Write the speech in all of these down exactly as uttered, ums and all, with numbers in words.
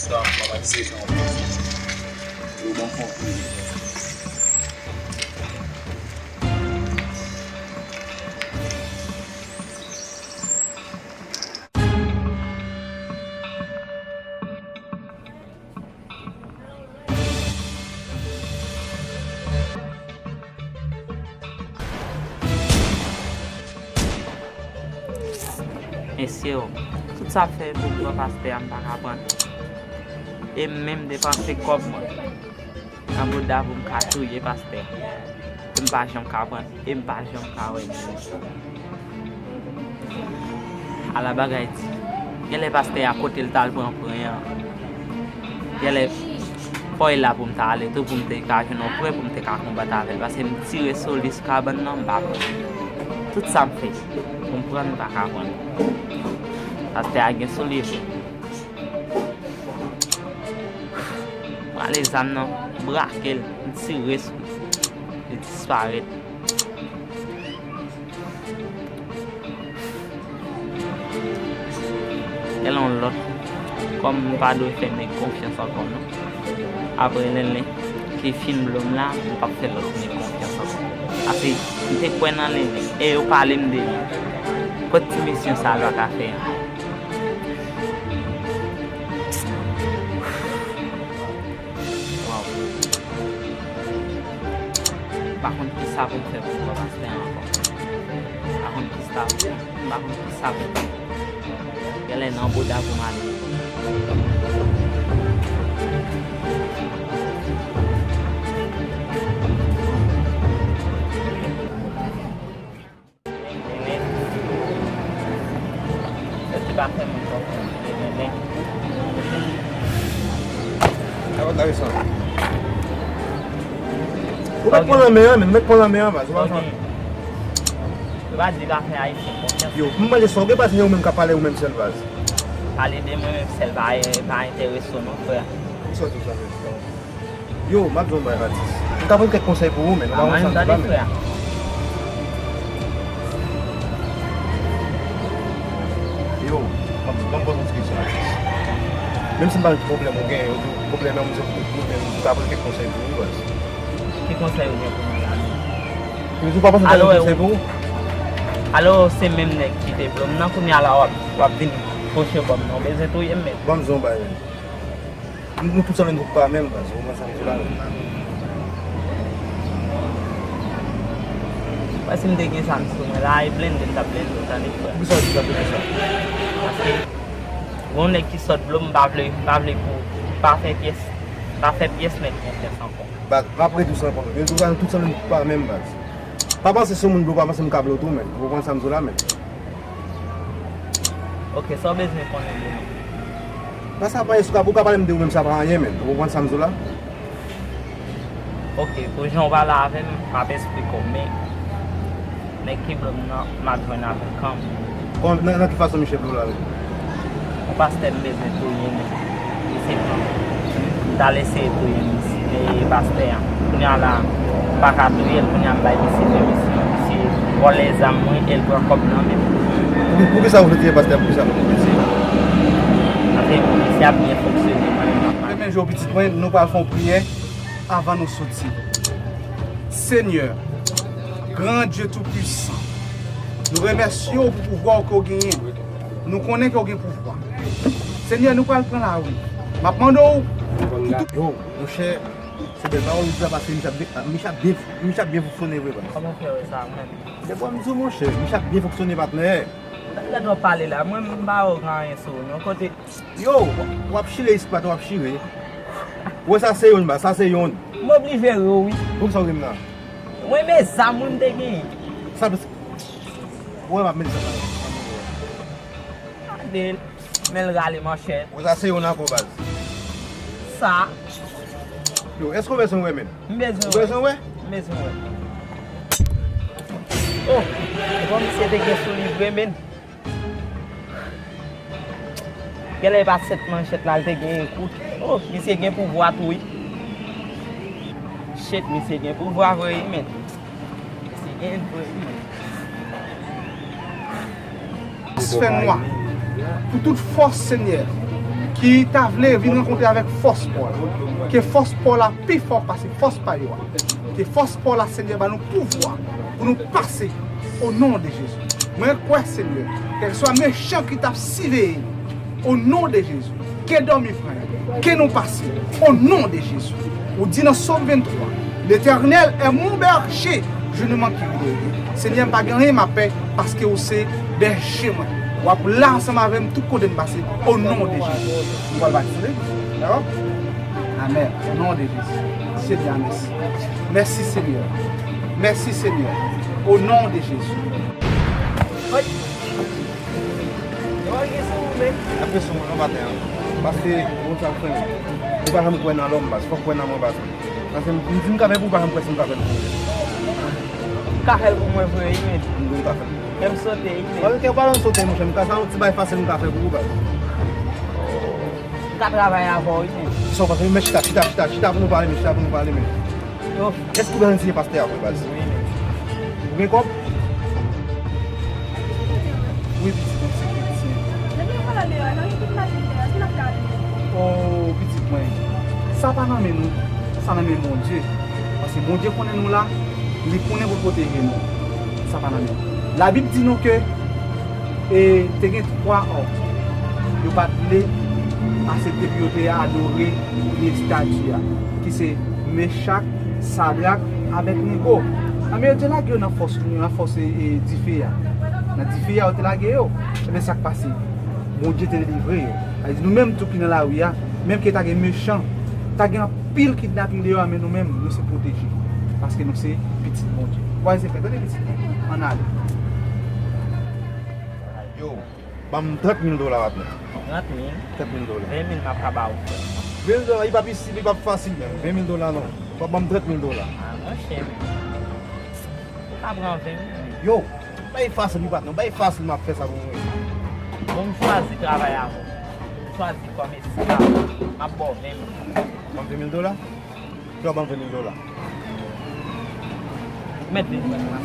Sa, m pa pase jan pou yo ban fon pou li. Mesye o, tout sa ap fè pou pran pastè a, m pa ka pran. E m menm depanse kòb mwen nan bouda pou m ka touye pastè a. E m pa janm ka pran, e m pa janm ka wè li. Ala bagay di. Genlè pastè a kote l t al pran pwen an. Genlè fò e la pou m ta ale tou pou m te ka jwenn yon pwen pou m te ka konbat avè l. Paske m tire sou li sou kabann nan, m pa pran. Tout sa m fè pou m pran, m pa ka pran. Pastè a gen sou li vre. Prale zam nan, brake l, m tire sou li. Li disparèt. Gen yon lòt, kòm m pa dwe fè nèg konfyans ankò non. Apre Lenlen ki fin blo m la, m p ap fè lòt nèg konfyans ankò. Paske m te kwè nan Lenlen, e yo pale m de li. Kot ti mesye sa yo ka fè an? Waw. M pa konn kisa pou m fè pou m wè pastè an ankò. M pa konn kisa, m pa konn kisa pou m fè. Genlè nan bouda pou m ale. Yo te pa fè moun konfyans, men, men, men. Sa yo ta resan. Ou mèt pran lanmè an, men, ou mèt pran lanmè an, baz. Ou pa fè. Yo pa di pa fè Ayisyen konfyans. Yo, m mande sa, ou gen patnè ou menm k ap pale ou menm sèl, baz. Pale de mwen menm sèl pa, pa enterese w non, frè. Ki sa w di sa, frè? Yo, m ap di w yon bagay, atis. M ka pran kèk konsèy pou ou, men ou pa konn sa m di la, men. Yo, m ap, m ap poze yon ti kesyon, atis. Menm si m pa gen pwoblèm ou gen, ou di pwoblèm an, m di ou pwoblèm, m ka pran kèk konsèy pou ou, baz. Ki konsèy ou gen pou mwen la menm? Ou di ou pa panse m ta gen konsèy pou ou? Alò, se menm nèg ki te blo m nan, kounye a la w ap, w ap vin pwoche bò m nan, ou bezwen touye m, men. Ban m di w yon bagay, men. Nou, nou tout sanble nou pa menm, baz. Ou konprann sa m di w la, menm? Mwen, si m te gen zam sou mwen la, e blende m t ap blende w, tande, frè. Poukisa w di sa, poukisa? Paske, yon nèg ki sot blo m, m pa vle, m pa vle pou, pa fè pyès, pa fè pyès nèg konfyans ankò. Baz, m ap redi w sa ankò. Men nou tout sanble nou pa menm, baz. Pa panse si yon moun blo w, pa panse m ka blo w tou, menm. Ou konprann sa m di w la, menm? Ok, sa w bezwen konnen de mwen? Nan sa pa anyen, si w ka, ou ka pale m de ou menm, sa pa anyen, menm. Ou konprann sa m di w la? Ok, pou jan w pale avè m, m ap esplike w, men nèg ki blo m nan, m ap jwenn avè l kanmenm. Kòman, nan, nan ki fason misye blo w la menm? Yon pastè m bezwen touye, men misye pran. M t al eseye touye misye, e pastè a. Kounye a la, m pa ka touye l, kounye a m bay misye pèmisyon. Misye vòlè zam mwen e l pran kòb nan men m. Pou, poukisa w vle touye pastè a? Poukisa? Paske misye ap byen fonksyone, mwen menm m ap mal. Men, men, jodi, pitit mwen, nou pral fè yon priyè avan nou soti. Senyè, gran Dye Toupisan, nou remèsye w pou pouvwa w ke w genyen. Nou konnen ke w gen pouvwa. Senyè, nou pral pran lari. M ap mande w pou tout... Yo, monchè, se bèl pawòl ou di la, paske misye ap byen, misye ap byen, misye ap byen fonksyone vre, baz. Kòman w fè wè sa, mwen? Dèfwa m di w, monchè, misye ap byen fonksyone, patnè. Lè w ap pale la, mwen, m pa wè w gen anyen sou ou, non. Kote Yo, w ap chire isit, patnè, w ap chire. Ou wè sa se youn, baz, sa se youn. M oblije ri w, wi. Poukisa w ri m nan? Mwen, men zam wi m te genyen. Sa, ou wè m ap met zam nan. Gade l, men l rale manchèt. Ou wè sa se youn ankò, baz. Sa. Yo, èske w bezwen wè, menm? M bezwen wè. Ou bezwen wè? M bezwen wè. Oh, bon, misye te gen sou li vre, menm. Genlè e pa sèt manchèt la l te genyen kout. Oh, misye gen pouvwa tou wi. Shit, misye gen pouvwa vre wi, men. Misye gen vre wi, men. Fè nwa. Pou tout fòs, Senyè, ki ta vle vin rankontre avèk fòs pa w la. Ke fòs pa w la pi fò pase fòs pa yo a. Ke fòs pa w la, Senyè, ba nou pouvwa pou nou pase o non de Jezi. Mwen kwè, Senyè, kèlkeswa mechan ki t ap siveye nou, o non de Jezi, ke dòmi pran yo, ke nou pase, o non de Jezi. Ou di nan Sòm venntwa, L'Éternel est mon berger, je ne manquerai de rien. Senyè, m pa gen anyen m ap pè, paske ou se bèje mwen. W ap la ansanm avè m tout kote m pase, o non de Jezi. Nou pral batize, dakò? Amèn. O non de Jezi. Senyè, mèsi. Mèsi, Senyè. Mèsi, Senyè. O non de Jezi. Wi. Yo, al gen sou ou, men. Apre sou mwen, non, maten an. Paske, bon, sa fè. Ou pa janm kwè nan lòm, baz. Fòk kwè nan mwen, baz. Paske m, m di m ka fè pou ou, ou pa janm kwè si m ka fè l pou ou. Ou ka fè l pou mwen vre, wi, men. M di m ka fè l pou ou. Fè m sote, wi, men. Paske ou pa janm sote, monchè. M ka sa yon ti bagay fasil m ka fè pou ou, baz. M ka travay avè w, wi, men. Kisa w panse? Men chita, chita, chita, chita pou nou pale, men chita pou nou pale, men. Yo. Èske ou pral anseye pastè a vre, baz? Wi, men. Ou gen kòb? Wi, pitit, mwen se kretyen. Depi ou pral deyò, nan gen tout mache deyò, ki n ap gade? O, pitit mwen, sa pa nan men nou, sa nan men Bondye. Paske Bondye konnen nou la, li konnen pou l pwoteje nou. Sa pa nan men nou. Labib di nou ke e te gen twa òm yo pa t vle aksepte pou yo te adore estati a, ki se Mechak, Sadrak avèk Nego. Anben, yo te lage yo nan fòs, nan fòs, e, e, dife a. Nan dife a, yo te lage yo. Ebyen, sa k pase? Bondye te delivre yo. Sa vle di, nou menm tou ki nan lari a, menm ke ta gen mechan, ta gen anpil kidnaping deyò a, men nou menm, nou se pwoteje. Paske nou se pitit Bondye. Vwazen pè, tande pitit mwen. Ann ale. Yo, ban m trant mil dola, patnè. Trant mil? Trant mil dola. Ven mil m ap ka ba ou, frè. Ven mil dola, li p ap isi, li p ap fasil menm. Ven mil dola non. Fò ban m trant mil dola. A, monchè, men. Ou ka pran ven mil. Yo, bay fasil, wi, patnè. Bay fasil, m ap fè sa pou mwen. Bon, m chwazi travay avè w. M chwazi kòm esklav. M ap ba w ven mil. Ban m ven mil dola? Yo, ban m ven mil dola. Mèt ven mil dola.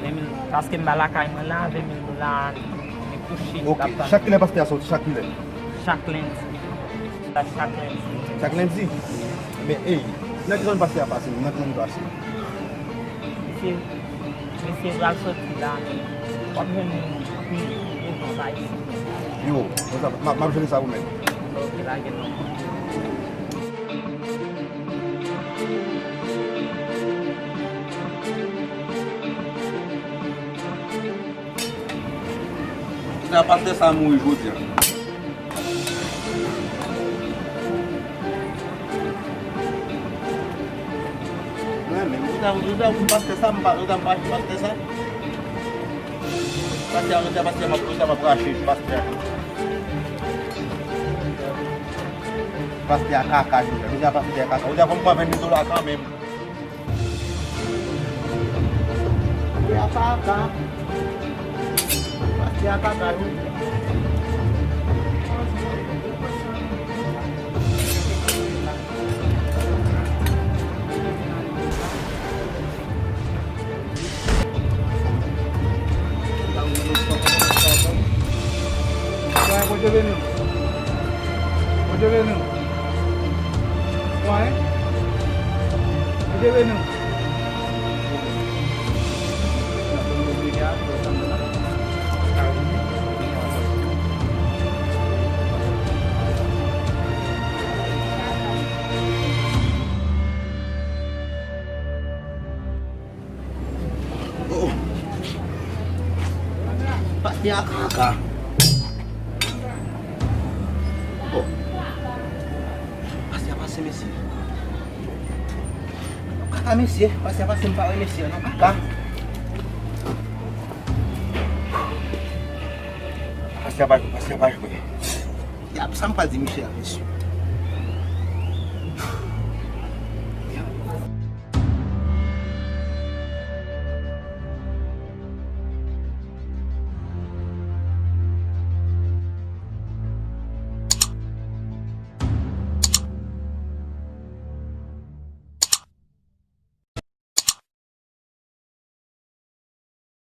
Ven mil, paske m ba lakay mwen la, ven mil dola, li kouche, l ap tann. Ok, chak kilè pastè a soti, chak kilè? Chak lendi. Chak lendi. Chak lendi? Men, ey, nan ki zòn pastè a pase, nan ki zòn li pase? Misye, misye pral soti la, men w ap jwenn li anpil devan sa isi. Yo, konsa, m ap, m ap jere sa pou mwen. Ok, lage non. Sa pastè sa mouri jodi a. Mwen menm, ou ta, ou ta pou pastè sa, m pa, ou ta m pa pastè sa. Pastè a, pastè a, pastè a, m ap, ou ta m ap rache, pastè a. Pastè a kaka, jodi a. Jodi a pastè a kaka. Jodi a fò m pran ven mil dola kanmenm. Pastè a kaka. Pastè a kaka, wi. Bondye beni w. Bondye beni w. Mwen, Bondye beni w. Oh. Pastè a kaka. Oh. Pastè a pase, mesye. Kaka, mesye. Pastè a pase, m pa wè mesye a non, kaka. Pastè a pa jwe, pastè a pa jwe. Ya, sa m pral di Michel a, mesye.